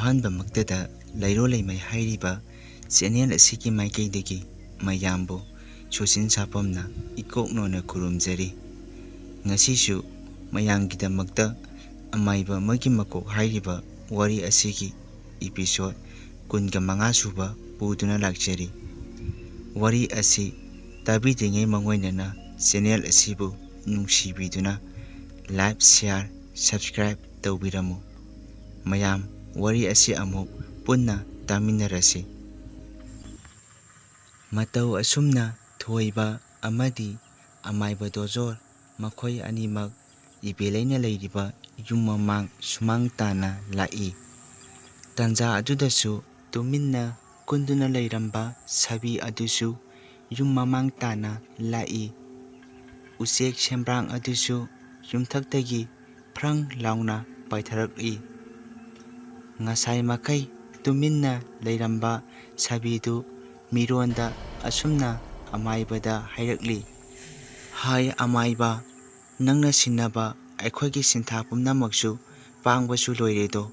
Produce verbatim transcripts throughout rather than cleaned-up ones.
ꯑꯍꯥꯟꯕꯃꯛꯇꯗ ꯂꯩꯔꯣ ꯂꯩꯃꯥꯏ ꯍꯥꯏꯔꯤꯕ ꯆꯦꯅꯦꯜ ꯑꯁꯤꯒꯤ ꯃꯥꯏꯀꯩꯗꯒꯤ ꯃꯌꯥꯝꯕꯨ ꯁꯣꯁꯤꯟ ꯁꯥꯄꯝꯅ ꯏꯀꯣꯛꯅꯣꯅ ꯈꯨꯔꯨꯝꯖꯔꯤ꯫ ꯉꯁꯤꯁꯨ ꯃꯌꯥꯝꯒꯤꯗꯃꯛꯇ ꯑꯃꯥꯏꯕ ꯑꯃꯒꯤ ꯃꯀꯣꯛ ꯍꯥꯏꯔꯤꯕ ꯋꯥꯔꯤ ꯑꯁꯤꯒꯤ ꯏꯄꯤꯁꯣꯠ ꯀꯨꯟꯒ ꯃꯉꯥ ꯁꯨꯕ ꯄꯨꯗꯨꯅ ꯂꯥꯛꯆꯔꯤ꯫ ꯋꯥꯔꯤ ꯑꯁꯤ ꯇꯥꯕꯤꯗ꯭ꯔꯤꯉꯩ ꯃꯥꯡꯑꯣꯏꯅꯅ ꯆꯦꯅꯦꯜ ꯑꯁꯤꯕꯨ ꯅꯨꯡꯁꯤꯕꯤꯗꯨꯅ like, share, subscribe ꯇꯧꯕꯤꯔꯝꯃꯨ꯫ ꯃꯌꯥꯝ ꯋꯥꯔꯤ ꯑꯁꯤ ꯑꯃꯨꯛ ꯄꯨꯟꯅ ꯇꯥꯃꯤꯟꯅꯔꯁꯤ꯫ ꯃꯇꯧ ꯑꯁꯨꯝꯅ ꯊꯣꯏꯕ ꯑꯃꯗꯤ ꯑꯃꯥꯏꯕ ꯗꯣꯖꯣꯔ ꯃꯈꯣꯏ ꯑꯅꯤꯃꯛ ꯏꯕꯦꯂꯩꯅ ꯂꯩꯔꯤꯕ ꯌꯨꯝ ꯃꯃꯥꯡ ꯁꯨꯃꯥꯡ ꯇꯥꯅ ꯂꯥꯛꯏ꯫ ꯇꯟꯖꯥ ꯑꯗꯨꯗꯁꯨ ꯇꯨꯃꯤꯟꯅ ꯀꯨꯟꯗꯨꯅ ꯂꯩꯔꯝꯕ ꯁꯥꯕꯤ ꯑꯗꯨꯁꯨ ꯌꯨꯝ ꯃꯃꯥꯡ ꯇꯥꯅ ꯂꯥꯛꯏ꯫ ꯎꯆꯦꯛ ꯁꯦꯝꯕ꯭ꯔꯥꯡ ꯑꯗꯨꯁꯨ ꯌꯨꯝꯊꯛꯇꯒꯤ ꯐ꯭ꯔꯪ ꯂꯥꯎꯅ ꯄꯥꯏꯊꯔꯛꯏ꯫ ꯉꯁꯥꯏ ꯃꯈꯩ ꯇꯨꯃꯤꯟꯅ ꯂꯩꯔꯝꯕ ꯁꯥꯕꯤꯗꯨ ꯃꯤꯔꯣꯟꯗ ꯑꯁꯨꯝꯅ ꯑꯃꯥꯏꯕꯗ ꯍꯥꯏꯔꯛꯂꯤ, "ꯍꯥꯏ ꯑꯃꯥꯏꯕ, ꯅꯪꯅ ꯁꯤꯟꯅꯕ ꯑꯩꯈꯣꯏꯒꯤ ꯁꯤꯟꯊꯥ ꯄꯨꯝꯅꯃꯛꯁꯨ ꯄꯥꯡꯕꯁꯨ ꯂꯣꯏꯔꯦꯗꯣ꯫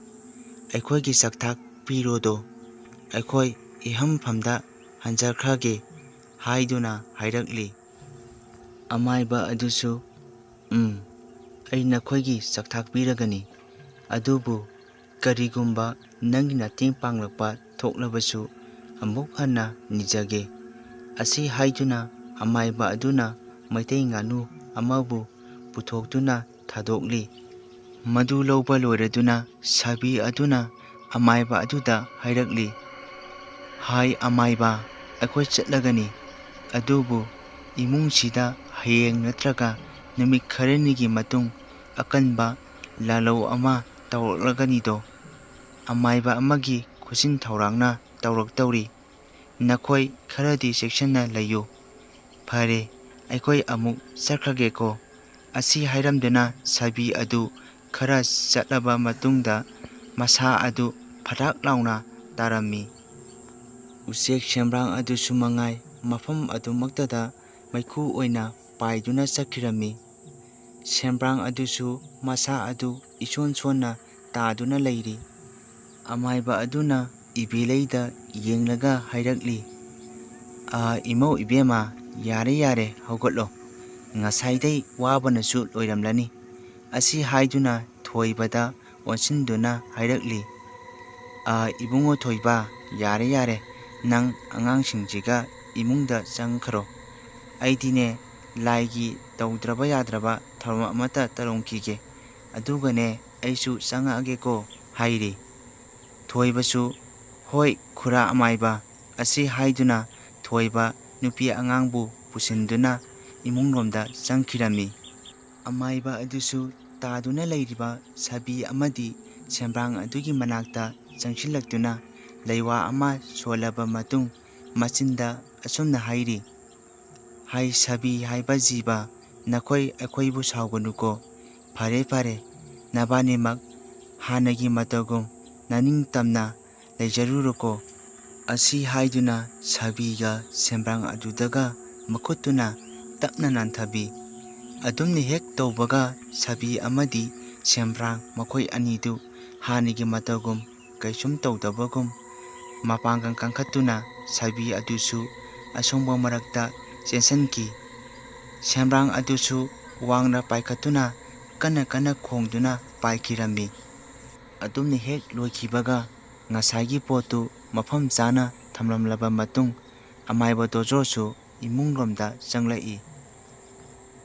ꯑꯩꯈꯣꯏꯒꯤ ꯆꯥꯛꯊꯥꯛ ꯄꯤꯔꯣꯗꯣ꯫ ꯑꯩꯈꯣꯏ ꯏꯍꯝꯐꯝꯗ ꯍꯟꯖꯈ꯭ꯔꯒꯦ" ꯍꯥꯏꯗꯨꯅ ꯍꯥꯏꯔꯛꯂꯤ꯫ ꯑꯃꯥꯏꯕ ꯑꯗꯨꯁꯨ, "ꯎꯝ, ꯑꯩ ꯅꯈꯣꯏꯒꯤ ꯆꯥꯛꯊꯥꯛ ꯄꯤꯔꯒꯅꯤ꯫ ꯑꯗꯨꯕꯨ ꯀꯔꯤꯒꯨꯝꯕ ꯅꯪꯒꯤ ꯃꯇꯦꯡ ꯄꯥꯡꯂꯛꯄ ꯊꯣꯛꯂꯕꯁꯨ ꯑꯃꯨꯛ ꯍꯟꯅ ꯅꯤꯖꯒꯦ" ꯑꯁꯤ ꯍꯥꯏꯗꯨꯅ ꯑꯃꯥꯏꯕ ꯑꯗꯨꯅ ꯃꯩꯇꯩ ꯉꯥꯅꯨ ꯑꯃꯕꯨ ꯄꯨꯊꯣꯛꯇꯨꯅ ꯊꯥꯗꯣꯛꯂꯤ꯫ ꯃꯗꯨ ꯂꯧꯕ ꯂꯣꯏꯔꯗꯨꯅ ꯁꯥꯕꯤ ꯑꯗꯨꯅ ꯑꯃꯥꯏꯕ ꯑꯗꯨꯗ ꯍꯥꯏꯔꯛꯂꯤ, "ꯍꯥꯏ ꯑꯃꯥꯏꯕ, ꯑꯩꯈꯣꯏ ꯆꯠꯂꯒꯅꯤ꯫ ꯑꯗꯨꯕꯨ ꯏꯃꯨꯡꯁꯤꯗ ꯍꯌꯦꯡ ꯅꯠꯇ꯭ꯔꯒ ꯅꯨꯃꯤꯠ ꯈꯔꯅꯤꯒꯤ ꯃꯇꯨꯡ ꯑꯀꯟꯕ ꯂꯥꯜꯍꯧ ꯑꯃ ꯇꯧꯔꯛꯂꯒꯅꯤꯗꯣ꯫ ꯑꯃꯥꯏꯕ ꯑꯃꯒꯤ ꯈꯨꯠꯁꯤꯟ ꯊꯧꯔꯥꯡꯅ ꯇꯧꯔꯛꯇꯧꯔꯤ꯫ ꯅꯈꯣꯏ ꯈꯔꯗꯤ ꯆꯦꯛꯁꯤꯟꯅ ꯂꯩꯌꯨ꯫ ꯐꯔꯦ, ꯑꯩꯈꯣꯏ ꯑꯃꯨꯛ ꯆꯠꯈ꯭ꯔꯒꯦꯀꯣ" ꯑꯁꯤ ꯍꯥꯏꯔꯝꯗꯨꯅ ꯁꯥꯕꯤ ꯑꯗꯨ ꯈꯔ ꯆꯠꯂꯕ ꯃꯇꯨꯡꯗ ꯃꯁꯥ ꯑꯗꯨ ꯐꯔꯥꯛ ꯂꯥꯎꯅ ꯇꯥꯔꯝꯃꯤ꯫ ꯎꯆꯦꯛ ꯁꯦꯝꯕ꯭ꯔꯥꯡ ꯑꯗꯨꯁꯨ ꯃꯉꯥꯏ ꯃꯐꯝ ꯑꯗꯨꯃꯛꯇꯗ ꯃꯩꯈꯨ ꯑꯣꯏꯅ ꯄꯥꯏꯗꯨꯅ ꯆꯠꯈꯤꯔꯝꯃꯤ꯫ ꯁꯦꯝꯕ꯭ꯔꯥꯡ ꯑꯗꯨꯁꯨ ꯃꯁꯥ ꯑꯗꯨ ꯏꯁꯣꯟ ꯁꯣꯟꯅ ꯇꯥꯗꯨꯅ ꯂꯩꯔꯤ꯫ ꯑꯃꯥꯏꯕ ꯑꯗꯨꯅ ꯏꯕꯦꯂꯩꯗ ꯌꯦꯡꯂꯒ ꯍꯥꯏꯔꯛꯂꯤ, "ꯑꯥ, ꯏꯃꯧ ꯏꯕꯦꯝꯃ, ꯌꯥꯔꯦ ꯌꯥꯔꯦ, ꯍꯧꯒꯠꯂꯣ꯫ ꯉꯁꯥꯏꯗꯩ ꯋꯥꯕꯅꯁꯨ ꯂꯣꯏꯔꯝꯂꯅꯤ"꯫ ꯑꯁꯤ ꯍꯥꯏꯗꯨꯅ ꯊꯣꯏꯕꯗ ꯑꯣꯟꯁꯤꯟꯗꯨꯅ ꯍꯥꯏꯔꯛꯂꯤ, "ꯑꯥ, ꯏꯕꯨꯡꯉꯣ ꯊꯣꯏꯕ, ꯌꯥꯔꯦ ꯌꯥꯔꯦ, ꯅꯪ ꯑꯉꯥꯡꯁꯤꯡꯁꯤꯒ ꯏꯃꯨꯡꯗ ꯆꯪꯈ꯭ꯔꯣ꯫ ꯑꯩꯗꯤꯅꯦ, ꯂꯥꯏꯒꯤ ꯇꯧꯗ꯭ꯔꯕ ꯌꯥꯗ꯭ꯔꯕ ꯊꯧꯔꯝ ꯑꯃꯠꯇ ꯇꯧꯔꯝꯈꯤꯒꯦ꯫ ꯑꯗꯨꯒꯅꯦ, ꯑꯩꯁꯨ ꯆꯪꯉꯛꯑꯒꯦꯀꯣ" ꯍꯥꯏꯔꯤ꯫ ꯊꯣꯏꯕꯁꯨ, "ꯍꯣꯏ, ꯈꯨꯔꯥ ꯑꯃꯥꯏꯕ" ꯑꯁꯤ ꯍꯥꯏꯗꯨꯅ ꯊꯣꯏꯕ ꯅꯨꯄꯤ ꯑꯉꯥꯡꯕꯨ ꯄꯨꯁꯤꯟꯗꯨꯅ ꯏꯃꯨꯡꯂꯣꯝꯗ ꯆꯪꯈꯤꯔꯝꯃꯤ꯫ ꯑꯃꯥꯏꯕ ꯑꯗꯨꯁꯨ ꯇꯥꯗꯨꯅ ꯂꯩꯔꯤꯕ ꯁꯥꯕꯤ ꯑꯃꯗꯤ ꯁꯦꯝꯕ꯭ꯔꯥꯡ ꯑꯗꯨꯒꯤ ꯃꯅꯥꯛꯇ ꯆꯪꯁꯤꯜꯂꯛꯇꯨꯅ ꯂꯩꯋꯥ ꯑꯃ ꯁꯣꯜꯂꯕ ꯃꯇꯨꯡ ꯃꯆꯤꯟꯗ ꯑꯁꯨꯝꯅ ꯍꯥꯏꯔꯤ, "ꯍꯥꯏ ꯁꯥꯕꯤ ꯍꯥꯏꯕ ꯖꯤꯕ, ꯅꯈꯣꯏ ꯑꯩꯈꯣꯏꯕꯨ ꯁꯥꯎꯒꯅꯨꯀꯣ꯫ ꯐꯔꯦ ꯐꯔꯦ, ꯅꯕꯥꯅꯤꯃꯛ ꯍꯥꯟꯅꯒꯤ ꯃꯇꯧꯒꯨꯝ ꯅꯅꯤꯡꯇꯝꯅ ꯂꯩꯖꯔꯨꯔꯣꯀꯣ"꯫ ꯑꯁꯤ ꯍꯥꯏꯗꯨꯅ ꯁꯥꯕꯤꯒ ꯁꯦꯝꯕ꯭ꯔꯥꯡ ꯑꯗꯨꯗꯒ ꯃꯈꯨꯠꯇꯨꯅ ꯇꯞꯅ ꯅꯥꯟꯊꯕꯤ꯫ ꯑꯗꯨꯝꯅ ꯍꯦꯛ ꯇꯧꯕꯒ ꯁꯥꯕꯤ ꯑꯃꯗꯤ ꯁꯦꯝꯕ꯭ꯔꯥꯡ ꯃꯈꯣꯏ ꯑꯅꯤꯗꯨ ꯍꯥꯟꯅꯒꯤ ꯃꯇꯧꯒꯨꯝ ꯀꯩꯁꯨꯝ ꯇꯧꯗꯕꯒꯨꯝ ꯃꯄꯥꯡꯒꯜ ꯀꯟꯈꯠꯇꯨꯅ ꯁꯥꯕꯤ ꯑꯗꯨꯁꯨ ꯑꯁꯣꯡꯕ ꯃꯔꯛꯇ ꯆꯦꯟꯁꯤꯟꯈꯤ꯫ ꯁꯦꯝꯕ꯭ꯔꯥꯡ ꯑꯗꯨꯁꯨ ꯋꯥꯡꯅ ꯄꯥꯏꯈꯠꯇꯨꯅ ꯀꯟꯅ ꯀꯟꯅ ꯈꯣꯡꯗꯨꯅ ꯄꯥꯏꯈꯤꯔꯝꯃꯤ꯫ ꯑꯗꯨꯝꯅ ꯍꯦꯛ ꯂꯣꯏꯈꯤꯕꯒ ꯉꯁꯥꯏꯒꯤ ꯄꯣꯠꯇꯨ ꯃꯐꯝ ꯆꯥꯅ ꯊꯝꯂꯝꯂꯕ ꯃꯇꯨꯡ ꯑꯃꯥꯏꯕ ꯗꯣꯖꯣꯁꯨ ꯏꯃꯨꯡꯂꯣꯝꯗ ꯆꯪꯂꯛꯏ꯫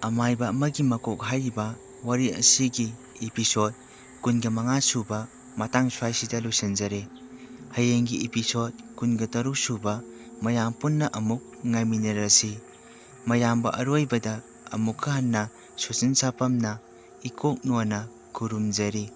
ꯑꯃꯥꯏꯕ ꯑꯃꯒꯤ ꯃꯀꯣꯛ ꯍꯥꯏꯔꯤꯕ ꯋꯥꯔꯤ ꯑꯁꯤꯒꯤ episode ꯀꯨꯟꯒ ꯃꯉꯥ ꯁꯨꯕ ꯃꯇꯥꯡ ꯁ꯭ꯋꯥꯏꯁꯤꯗ ꯂꯣꯏꯁꯤꯟꯖꯔꯦ꯫ ꯍꯌꯦꯡꯒꯤ episode ꯀꯨꯟꯒ ꯇꯔꯨꯛ ꯁꯨꯕ ꯃꯌꯥꯝ ꯄꯨꯟꯅ ꯑꯃꯨꯛ ꯉꯥꯏꯃꯤꯟꯅꯔꯁꯤ꯫ ꯃꯌꯥꯝꯕꯨ ꯑꯔꯣꯏꯕꯗ ꯑꯃꯨꯛꯀ ꯍꯟꯅ ꯁꯨꯆꯤꯟ ꯁꯥꯄꯝꯅ ꯏꯀꯣꯛ ꯅꯣꯟꯅ ꯈꯨꯔꯨꯝꯖꯔꯤ꯫